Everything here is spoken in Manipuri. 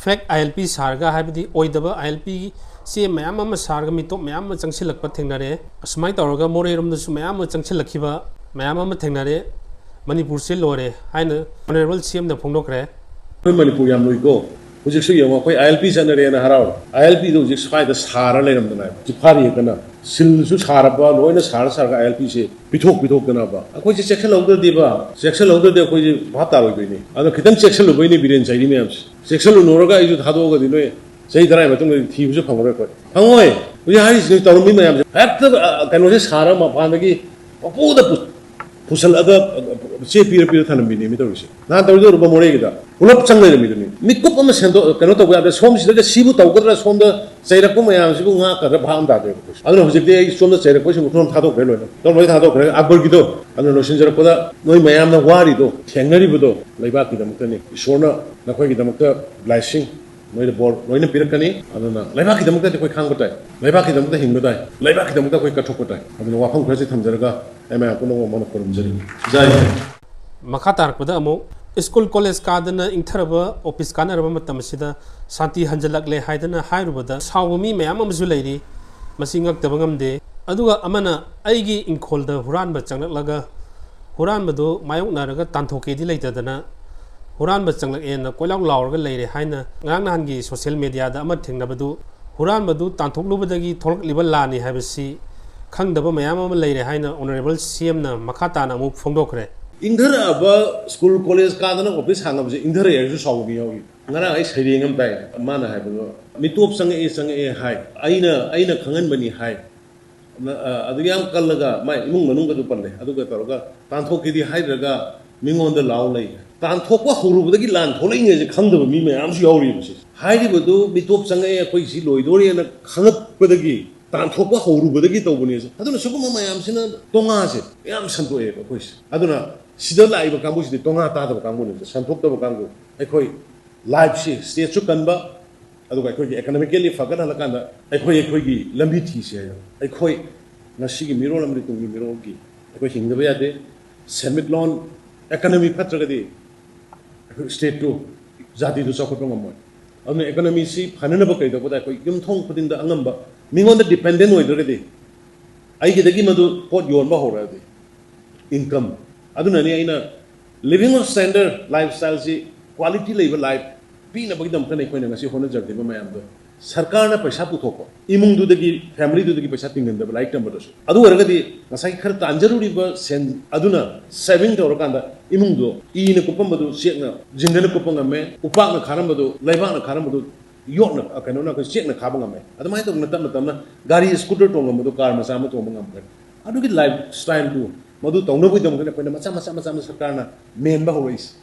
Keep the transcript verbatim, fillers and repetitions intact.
Fake I L P ꯁꯥꯔꯒ, ꯍꯥꯏꯕꯗꯤ ꯑꯣꯏꯗꯕ I L P ꯁꯤ ꯃꯌꯥꯝ ꯑꯃ ꯁꯥꯔꯒ ꯃꯤꯇꯣꯞ ꯃꯌꯥꯝ ꯑꯃ ꯆꯪꯁꯤꯜꯂꯛꯄ ꯊꯦꯡꯅꯔꯦ꯫ ꯑꯁꯨꯃꯥꯏꯅ ꯇꯧꯔꯒ ꯃꯣꯔꯦꯔꯣꯝꯗꯁꯨ ꯃꯌꯥꯝ ꯑꯃ ꯆꯪꯁꯤꯜꯂꯛꯈꯤꯕ ꯃꯌꯥꯝ ꯑꯃ ꯊꯦꯡꯅꯔꯦ꯫ ꯃꯅꯤꯄꯨꯔꯁꯦ ꯂꯣꯏꯔꯦ ꯍꯥꯏꯅ ꯑꯣꯅꯔꯦꯕꯜ ꯁꯤ ꯑꯦꯝꯅ ꯐꯣꯡꯗꯣꯛꯈ꯭ꯔꯦ꯫ ꯑꯩꯈꯣꯏ ꯃꯅꯤꯄꯨꯔ ꯌꯥꯝ ꯂꯨꯏꯀꯣ꯫ ꯍꯧꯖꯤꯛꯁꯨ ꯌꯦꯡꯉꯣ, ꯑꯩꯈꯣꯏ I L P ꯆꯠꯅꯔꯦꯅ ꯍꯔꯥꯎꯔꯦ꯫ I L P ꯗꯣ ꯍꯧꯖꯤꯛ ꯁ꯭ꯋꯥꯏꯗ ꯁꯥꯔ ꯂꯩꯔꯝꯗꯅ ꯍꯥꯏꯕ ꯆꯤꯐꯥꯔꯤ ꯍꯦꯛꯇꯅ꯫ ꯁꯤꯜꯁꯨ ꯁꯥꯔꯕ, ꯂꯣꯏꯅ ꯁꯥꯔ ꯁꯥꯔꯒ I L P ꯁꯦ ꯄꯤꯊꯣꯛ ꯄꯤꯊꯣꯛꯇꯅꯕ꯫ ꯑꯩꯈꯣꯏꯁꯦ ꯆꯦꯛꯁꯤꯜꯍꯧꯗ꯭ꯔꯗꯤꯕ, ꯆꯦꯛꯁꯤꯜꯍꯧꯗ꯭ꯔꯗꯤ ꯑꯩꯈꯣꯏꯁꯦ ꯚꯥꯞ ꯇꯥꯔꯣꯏꯗꯣꯏꯅꯤ꯫ ꯑꯗꯣ ꯈꯤꯇꯪ ꯆꯦꯛꯁꯤꯜꯂꯨꯕꯩꯅꯤ ꯕꯤꯔꯦꯟ ꯆꯩꯔꯤ ꯃꯌꯥꯝꯁꯦ꯫ ꯆꯦꯛꯁꯤꯜꯂꯨꯅꯨꯔꯒ ꯑꯩꯁꯨ ꯊꯥꯗꯣꯛꯑꯒꯗꯤ ꯅꯣꯏ ꯆꯍꯤ ꯇꯔꯥꯒꯤ ꯃꯇꯨꯡꯗ ꯊꯤꯕꯁꯨ ꯐꯪꯉꯔꯣꯏ ꯑꯩꯈꯣꯏ꯫ ꯐꯪꯉꯣꯏ꯫ ꯍꯧꯖꯤꯛ ꯍꯥꯏꯔꯤꯁꯤꯅꯤ ꯇꯧꯔꯝꯃꯤ ꯃꯌꯥꯝꯁꯦ꯫ ꯍꯦꯛꯇ, ꯑ, ꯀꯩꯅꯣꯁꯦ ꯁꯥꯔꯒ ꯃꯄꯥꯟꯗꯒꯤ ꯄꯨꯗ ꯄꯨ-, ꯄꯨꯁꯜꯂꯒ, ꯑ, ꯆꯦ ꯄꯤꯔ ꯄꯤꯔ ꯊꯅꯝꯕꯤꯅꯦꯃꯤ ꯇꯧꯔꯤꯁꯦ꯫ ꯅꯍꯥꯟ ꯇꯧꯔꯤꯗꯣ ꯎꯔꯕ ꯃꯣꯔꯦꯒꯤꯗ? ꯄꯨꯂꯞ ꯆꯪ ꯂꯩꯔꯝꯃꯤꯗꯨꯅꯤ꯫ ꯃꯤꯀꯨꯞ ꯑꯃ ꯁꯦꯝꯗꯣꯛ-, ꯀꯩꯅꯣ ꯇꯧꯕ ꯌꯥꯗ꯭ꯔꯦ꯫ ꯁꯣꯝꯁꯤꯗꯒ ꯁꯤꯕꯨ ꯇꯧꯒꯗ꯭ꯔꯥ, ꯁꯣꯝꯗ ꯆꯩꯔꯛꯄ ꯃꯌꯥꯝꯁꯤꯕꯨ ꯉꯥꯛꯀꯗ꯭ꯔꯥ ꯚꯥꯞ ꯑꯃ ꯇꯥꯗꯦꯕ ꯑꯩꯈꯣꯏꯁꯦ꯫ ꯑꯗꯨꯅ ꯍꯧꯖꯤꯛꯇꯤ ꯑꯩ ꯁꯣꯝꯗ ꯆꯩꯔꯛꯄꯁꯤꯡꯕꯨ ꯄꯨꯂꯞ ꯊꯥꯗꯣꯛꯈ꯭ꯔꯦ ꯂꯣꯏꯅ꯫ ꯄꯨꯂꯞ ꯂꯣꯏ ꯊꯥꯗꯣꯛꯈ꯭ꯔꯦ꯫ ꯑꯀꯕꯔꯒꯤꯗꯣ, ꯑꯗꯨꯅ ꯂꯣꯏꯁꯤꯟꯖꯔꯛꯄꯗ ꯅꯣꯏ ꯃꯌꯥꯝꯅ ꯋꯥꯔꯤꯗꯣ, ꯊꯦꯡꯅꯔꯤꯕꯗꯣ ꯂꯩꯕꯥꯛꯀꯤꯗꯃꯛꯇꯅꯤ꯫ ꯏꯁꯣꯔꯅ ꯅꯈꯣꯏꯒꯤꯗꯃꯛꯇ blessing, ꯅꯣꯏꯗ ꯕꯣꯔ ꯂꯣꯏꯅ ꯄꯤꯔꯛꯀꯅꯤ꯫ ꯑꯗꯨꯅ ꯂꯩꯕꯥꯛꯀꯤꯗꯃꯛꯇꯗꯤ ꯑꯩꯈꯣꯏ ꯈꯥꯡꯕ ꯇꯥꯏ, ꯂꯩꯕꯥꯛꯀꯤꯗꯃꯛꯇ ꯍꯤꯡꯕ ꯇꯥꯏ, ꯂꯩꯕꯥꯛꯀꯤꯗꯃꯛꯇ ꯑꯩꯈꯣꯏ ꯀꯠꯊꯣꯛꯄ ꯇꯥꯏ꯫ ꯑꯗꯨꯅ ꯋꯥꯐꯝ ꯈꯔꯁꯤ ꯊꯝꯖꯔꯒ ꯑꯩ ꯃꯌꯥꯝ ꯄꯨꯝꯅꯃꯛ ꯃꯉꯣꯟꯗ ꯈꯨꯔꯨꯝꯖꯔꯤ꯫ ꯖꯥꯏ ꯍꯤꯟꯗ꯫ ꯃꯈꯥ ꯇꯥꯔꯛꯄꯗ ꯑꯃꯨꯛ ꯁ꯭ꯀꯨꯜ ꯀꯣꯂꯦꯖ ꯀꯥꯗꯅ ꯏꯪꯊꯔꯕ ꯑꯣꯐꯤꯁ ꯀꯥꯅꯔꯕ ꯃꯇꯝ ꯑꯁꯤꯗ ꯁꯥꯟꯇꯤ ꯍꯟꯖꯤꯜꯂꯛꯂꯦ ꯍꯥꯏꯗꯅ ꯍꯥꯏꯔꯨꯕꯗ ꯁꯥꯎꯕ ꯃꯤ ꯃꯌꯥꯝ ꯑꯃꯁꯨ ꯂꯩꯔꯤ꯫ ꯃꯁꯤ ꯉꯛꯇꯕ ꯉꯝꯗꯦ꯫ ꯑꯗꯨꯒ ꯑꯃꯅ ꯑꯩꯒꯤ ꯏꯪꯈꯣꯜꯗ ꯍꯨꯔꯥꯟꯕ ꯆꯪꯂꯛꯂꯒ ꯍꯨꯔꯥꯟꯕꯗꯨ ꯃꯥꯌꯣꯛꯅꯔꯒ ꯇꯥꯟꯊꯣꯛꯀꯦꯗꯤ ꯂꯩꯇꯗꯅ ꯍꯨꯔꯥꯟꯕ ꯆꯪꯂꯛꯑꯦꯅ ꯀꯣꯏꯂꯥꯎ ꯂꯥꯎꯔꯒ ꯂꯩꯔꯦ ꯍꯥꯏꯅ ꯉꯔꯥꯡ ꯅꯍꯥꯟꯒꯤ ꯁꯣꯁꯤꯌꯦꯜ ꯃꯦꯗꯤꯌꯥꯗ ꯑꯃ ꯊꯦꯡꯅꯕꯗꯨ ꯍꯨꯔꯥꯟꯕꯗꯨ ꯇꯥꯟꯊꯣꯛꯂꯨꯕꯗꯒꯤ ꯊꯣꯛꯂꯛꯂꯤꯕ ꯂꯥꯟꯅꯤ ꯍꯥꯏꯕꯁꯤ ꯈꯪꯗꯕ ꯃꯌꯥꯝ ꯑꯃ ꯂꯩꯔꯦ ꯍꯥꯏꯅ ꯑꯣꯅꯔꯦꯕꯜ ꯁꯤ ꯑꯦꯝꯅ ꯃꯈꯥ ꯇꯥꯅ ꯑꯃꯨꯛ ꯐꯣꯡꯗꯣꯛꯈ꯭ꯔꯦ꯫ ꯏꯪꯊꯔꯛꯑꯕ ꯁ꯭ꯀꯨꯜ ꯀꯣꯂꯦꯖ ꯀꯥꯗꯅ ꯑꯣꯐꯤꯁ ꯍꯥꯡꯉꯕꯁꯦ ꯏꯪꯊꯔꯛꯑꯦ ꯍꯥꯏꯔꯁꯨ ꯁꯥꯎꯕ ꯃꯤ ꯌꯥꯎꯔꯤ꯫ ꯉꯔꯥꯡ ꯑꯩ ꯁꯩꯔꯦꯡ ꯑꯃ ꯇꯥꯏ, ꯃꯥꯅ ꯍꯥꯏꯕꯗꯣ, "ꯃꯤꯇꯣꯞ ꯆꯪꯉꯛꯑꯦ, ꯆꯪꯉꯛꯑꯦ ꯍꯥꯏ, ꯑꯩꯅ, ꯑꯩꯅ ꯈꯪꯍꯟꯕꯅꯤ ꯍꯥꯏ"꯫ ꯑ, ꯑꯗꯨ ꯌꯥꯝ ꯀꯜꯂꯒ ꯃꯥꯏ ꯏꯃꯨꯡ ꯃꯅꯨꯡꯒꯗꯨ ꯄꯜꯂꯦ꯫ ꯑꯗꯨꯒ ꯇꯧꯔꯒ ꯇꯥꯟꯊꯣꯛꯀꯦꯗꯤ ꯍꯥꯏꯗ꯭ꯔꯒ ꯃꯤꯉꯣꯟꯗ ꯂꯥꯎ ꯂꯩ꯫ ꯇꯥꯟꯊꯣꯛꯄ ꯍꯧꯔꯨꯕꯗꯒꯤ ꯂꯥꯟ ꯊꯣꯛꯂꯛꯏꯉꯩꯁꯦ ꯈꯪꯗꯕ ꯃꯤ ꯃꯌꯥꯝꯁꯨ ꯌꯥꯎꯔꯤꯕꯁꯦ꯫ ꯍꯥꯏꯔꯤꯕꯗꯨ ꯃꯤꯇꯣꯞ ꯆꯪꯉꯛꯑꯦ, ꯑꯩꯈꯣꯏ ꯁꯤ ꯂꯣꯏꯗꯣꯔꯦꯅ ꯈꯪꯉꯛꯄꯗꯒꯤ, ꯇꯥꯟꯊꯣꯛꯄ ꯍꯧꯔꯨꯕꯗꯒꯤ ꯇꯧꯕꯅꯦ꯫ ꯑꯗꯨꯅ ꯁꯤꯒꯨꯝꯕ ꯃꯌꯥꯝꯁꯤꯅ ꯇꯣꯉꯥꯁꯦ ꯌꯥꯝ ꯁꯟꯗꯣꯛꯑꯦꯕ ꯑꯩꯈꯣꯏꯁꯦ꯫ ꯑꯗꯨꯅ ꯁꯤꯗ ꯂꯥꯛꯏꯕ ꯀꯥꯡꯕꯨꯁꯤꯗꯤ ꯇꯣꯉꯥ ꯇꯥꯗꯕ ꯀꯥꯡꯕꯨꯅꯦꯕ, ꯁꯟꯗꯣꯛꯇꯕ ꯀꯥꯡꯕꯨ꯫ ꯑꯩꯈꯣꯏ ꯂꯥꯏꯐꯁꯤ, ꯁ꯭ꯇꯦꯠꯁꯨ ꯀꯟꯕ, ꯑꯗꯨꯒ ꯑꯩꯈꯣꯏꯒꯤ ꯏꯀꯣꯅꯣꯃꯤꯀꯦꯜꯂꯤ ꯐꯒꯠꯍꯜꯂꯀꯥꯟꯗ ꯑꯩꯈꯣꯏ ꯑꯩꯈꯣꯏꯒꯤ ꯂꯝꯕꯤ ꯊꯤꯁꯦ ꯍꯥꯏꯕ꯫ ꯑꯩꯈꯣꯏ ꯉꯁꯤꯒꯤ ꯃꯤꯔꯣꯜ ꯑꯃꯗꯤ ꯇꯨꯡꯒꯤ ꯃꯤꯔꯣꯜꯒꯤ ꯑꯩꯈꯣꯏ ꯍꯤꯡꯗꯕ ꯌꯥꯗꯦ꯫ ꯁꯦꯟꯃꯤꯠꯂꯣꯟ, ꯏꯀꯣꯅꯣꯃꯤ ꯐꯠꯇ꯭ꯔꯒꯗꯤ ꯑꯩꯈꯣꯏ ꯁ꯭ꯇꯦꯠꯇꯨ, ꯖꯥꯇꯤꯗꯨ ꯆꯥꯎꯈꯠꯄ ꯉꯝꯃꯣꯏ꯫ ꯑꯗꯨꯅ ꯏꯀꯣꯅꯣꯃꯤꯁꯤ ꯐꯅꯅꯕ ꯀꯩꯗꯧꯕꯗ ꯑꯩꯈꯣꯏ ꯌꯨꯝꯊꯣꯡ ꯈꯨꯗꯤꯡꯗ ꯑꯉꯝꯕ, ꯃꯤꯉꯣꯟꯗ ꯗꯤꯄꯦꯟꯗꯦꯟ ꯑꯣꯏꯗ꯭ꯔꯒꯗꯤ, ꯑꯩꯒꯤꯗꯒꯤ ꯃꯗꯨ ꯄꯣꯠ ꯌꯣꯟꯕ ꯍꯧꯔꯛꯑꯗꯤ, ꯏꯟꯀꯝ, ꯑꯗꯨꯅꯅꯤ ꯑꯩꯅ ꯂꯤꯕꯤꯡ ꯁ꯭ꯇꯦꯟꯗꯔꯗ, ꯂꯥꯏꯐ ꯁ꯭ꯇꯥꯏꯜꯁꯤ, ꯀ꯭ꯋꯥꯂꯤꯇꯤ ꯂꯩꯕ ꯂꯥꯏꯐ ꯄꯤꯅꯕꯒꯤꯗꯃꯛꯇꯅꯤ ꯑꯩꯈꯣꯏꯅ ꯉꯁꯤ ꯍꯣꯠꯅꯖꯔꯛꯂꯤꯕ ꯃꯌꯥꯝꯗꯣ꯫ ꯁꯔꯀꯥꯔꯅ ꯄꯩꯁꯥ ꯄꯨꯊꯣꯛꯄ, ꯏꯃꯨꯡꯗꯨꯗꯒꯤ, ꯐꯦꯃꯤꯂꯤꯗꯨꯗꯒꯤ ꯄꯩꯁꯥ ꯇꯤꯡꯍꯟꯗꯕ ꯂꯥꯏꯔꯤꯛ ꯇꯝꯕꯗꯁꯨ꯫ ꯑꯗꯨ ꯑꯣꯏꯔꯒꯗꯤ ꯉꯁꯥꯏ ꯈꯔ ꯇꯥꯟꯖꯔꯨꯔꯤꯕ ꯁꯦꯟ ꯑꯗꯨꯅ ꯁꯦꯚꯤꯡ ꯇꯧꯔꯀꯥꯟꯗ ꯏꯃꯨꯡꯗꯣ ꯏꯅ ꯀꯨꯞꯄꯝꯕꯗꯨ ꯆꯦꯛꯅ, ꯖꯤꯡꯒꯅ ꯀꯨꯞꯄ ꯉꯝꯃꯦ, ꯎꯄꯥꯛꯅ ꯈꯥꯔꯝꯕꯗꯨ ꯂꯩꯕꯥꯛꯅ ꯈꯥꯔꯝꯕꯗꯨ ꯌꯣꯠꯅ, ꯀꯩꯅꯣꯅ, ꯑꯩꯈꯣꯏ ꯆꯦꯛꯅ ꯈꯥꯕ ꯉꯝꯃꯦ꯫ ꯑꯗꯨꯃꯥꯏꯅ ꯇꯧꯗꯅ ꯇꯞꯅ ꯇꯞꯅ ꯒꯥꯔꯤ ꯁ꯭ꯀꯨꯇꯔ ꯇꯣꯡꯉꯝꯕꯗꯣ ꯀꯥꯔ ꯃꯆꯥ ꯑꯃ ꯇꯣꯡꯕ ꯉꯝꯈ꯭ꯔꯦ꯫ ꯑꯗꯨꯒꯤ ꯂꯥꯏꯐ ꯁ꯭ꯇꯥꯏꯜꯗꯨ ꯃꯗꯨ ꯇꯧꯅꯕꯒꯤꯗꯃꯛꯇꯅ ꯑꯩꯈꯣꯏꯅ ꯃꯆꯥ ꯃꯆꯥ ꯃꯆꯥ ꯑꯃ ꯁꯔꯀꯥꯔꯅ ꯃꯦꯟꯕ ꯍꯧꯔꯛꯏꯁꯦ꯫